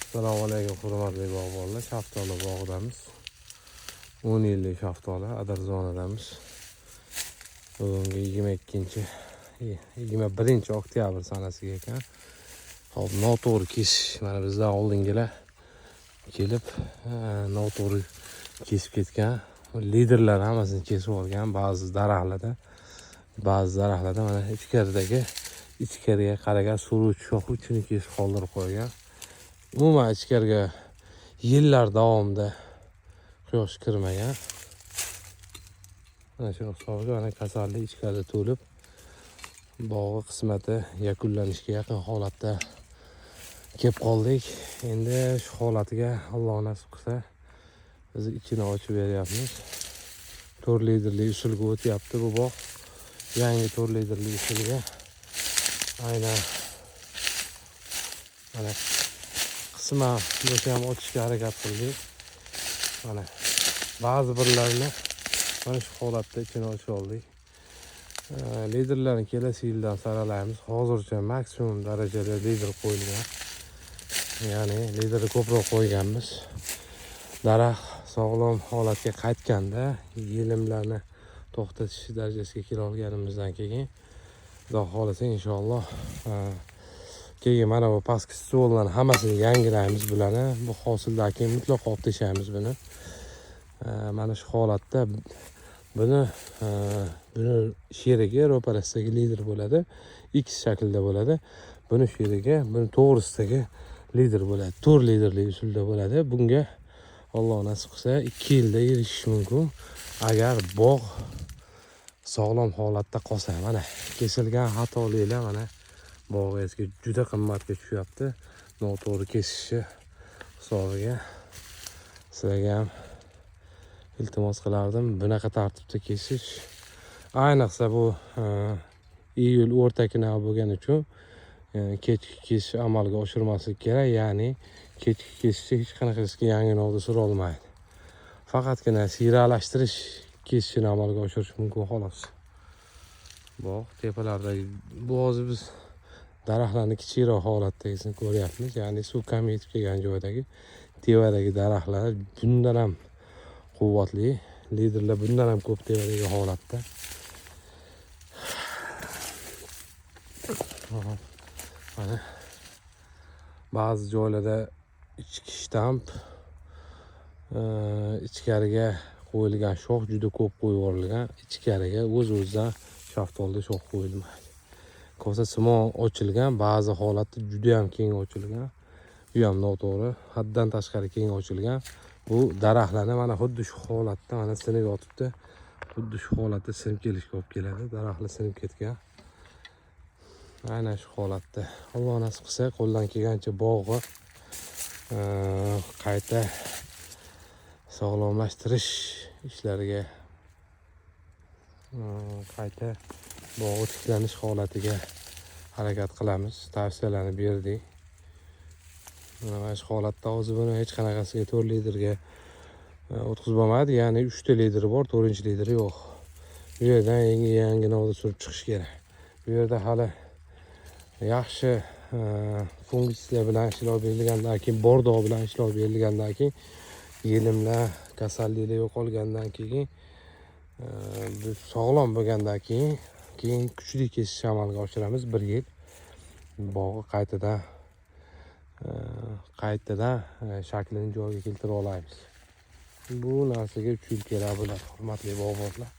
Assalomu alaykum, hurmatli bog'bonlar. Shaftoli bog'idamiz. 10 yillik shaftoli Adir zonadamiz. Bugungi 22, 21 oktyabr sanasiga ekan. Hop, noto'g'ri kesish, mana bizdan oldingilar kelib, noto'g'ri kesib ketgan. Liderlar hammasini kesib olgan ba'zi daraxtlarda. Ba'zi daraxtlarda mana ichkaridagi, ichkariga qaragan suruvchi shox uchini kesib qoldirib qo'ygan. Umuman ichkariga yillar davomida quyosh kirmagan. Mana shuni hisobiga mana kasallik ichkarida to'lib, bog'i qismati yakunlanishga yaqin holatda kelib qoldik. Endi shu holatiga, Alloh nasib qilsa, biz ichini ochib beryapmiz. To'rt liderli usulga o'tyapti bu bog'. Yangi to'rt liderli usulga. Aynan mana qisman bo'lsa ham ochishga harakat qildik. Mana ba'zi birlarini mana shu holatda ichini ochib oldik. Liderlarni kelasi yildan saralaymiz. Hozircha maksimum darajada lider qo'yilgan. Ya'ni liderni ko'proq qo'yganmiz. Daraxt sog'lom holatga qaytganda, yelimlarni to'xtatish darajasiga kela olganimizdan keyin, Xudo xohlasa, inshaalloh, keyin mana bu pastki stvollarni hammasini yangilaymiz bularni. Bu hosildan keyin mutlaqo olib tashlaymiz buni. Mana shu holatda buni sherigi ro'parasidagi lider bo'ladi. X shaklda bo'ladi. Buni sherigi buni to'g'risidagi lider bo'ladi. To'rt liderli usulda bo'ladi. Bunga, Alloh nasib qilsa, 2 yilda erishish mumkin. Agar bog' sog'lom holatda qolsa, mana kesilgan xatoliklar mana bog'ingizga juda qimmatga tushyapti. Noto'g'ri kesishi hisobiga sizlarga ham iltimos qilardim, bunaqa tartibda kesish. Ayniqsa bu iyul o'rta kunlari bo'lgani uchun kechki kesish amalga oshirmaslik kerak. Ya'ni kechki kesishda hech qanaqasiga yangi novda sura olmaydi. Faqatgina siyralashtirish kesishini amalga oshirish mumkin, xolos. Bog' tepalardagi bu hozir biz daraxtlarni kichikroq holatdagisini ko'ryapmiz. Ya'ni suv kam yetib kelgan joydagi tevadagi daraxtlar bundan ham quvvatli, liderlar bundan ham ko'p tevadagi holatda. Hop, mana ba'zi joylarda ichki shtamp, ichkariga qo'yilgan shox juda ko'p qo'yib yuborilgan. Ichkariga o'z-o'zidan shaftolda shox qo'yilmaydi. Kosa simon ochilgan, ba'zi holatda juda ham keng ochilgan. Bu ham noto'g'ri, haddan tashqari keng ochilgan. Bu daraxtlarni mana xuddi shu holatda mana sinib yotibdi. Xuddi shu holatda sinib kelishga olib keladi. Daraxtlar sinib ketgan. Aynan shu holatda. Alloh nasib qilsa, qo'ldan kelgancha bog'i qayta sog'lomlashtirish ishlariga, qayta bog'i tiklanish holatiga harakat qilamiz. Tavsiyalarni berdik. Mana shu holatda hozir buni hech qanaqasiga to'rt liderga o'tkazib bo'lmaydi. Ya'ni 3 ta lideri bor, 4 lideri yo'q. Bu yerdan yangi yangi novda surib chiqish kerak. Bu yerda hali yaxshi fungitsidlar bilan ishlov berilgandan keyin, bordo bilan ishlov berilgandan keyin, yelimlar, kasalliklar yo'qolgandan keyin, bu sog'lom bo'lgandan keyin kuchli kesish amalga oshiramiz bir yil. Bog'i qaytadan shaklini joyiga keltira olamiz. Bu narsaga 3 yil kerak bo'ladi, hurmatli bog'bonlar.